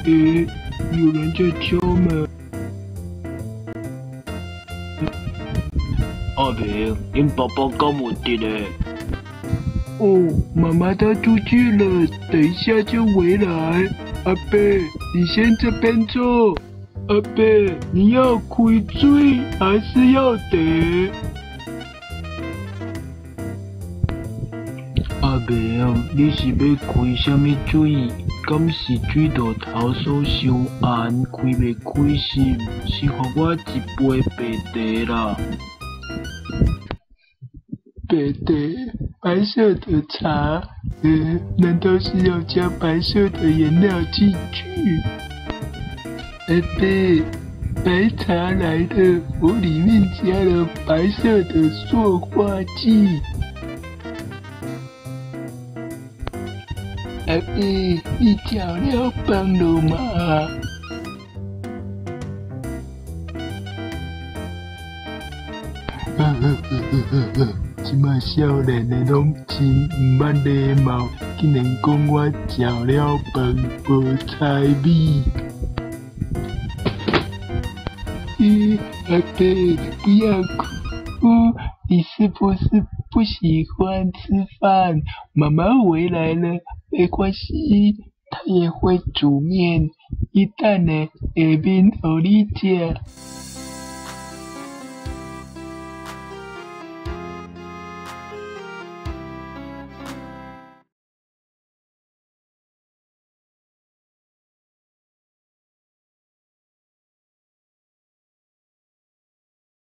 欸，有人在敲門。阿明，恁爸爸敢有佇咧？哦，媽媽她出去了，等一下就回來。阿伯，你先這邊坐。阿伯，你要開水還是要茶？阿明，你是欲開啥物水？敢是水道頭鎖傷絚，開袂開是？是予我一杯白茶啦。白茶，白色的茶，難道是要加白色的顏料進去？阿伯，白茶來了，我裡面加了白色的塑化劑。阿伯，你食了飯了嗎？這馬少年的攏真毋捌禮貌，竟然講我食了飯無柴米。咦，阿伯，不要哭，你是不是不喜歡吃飯？媽媽回來了，沒關係，她也會煮麵，伊等下下麵予你食。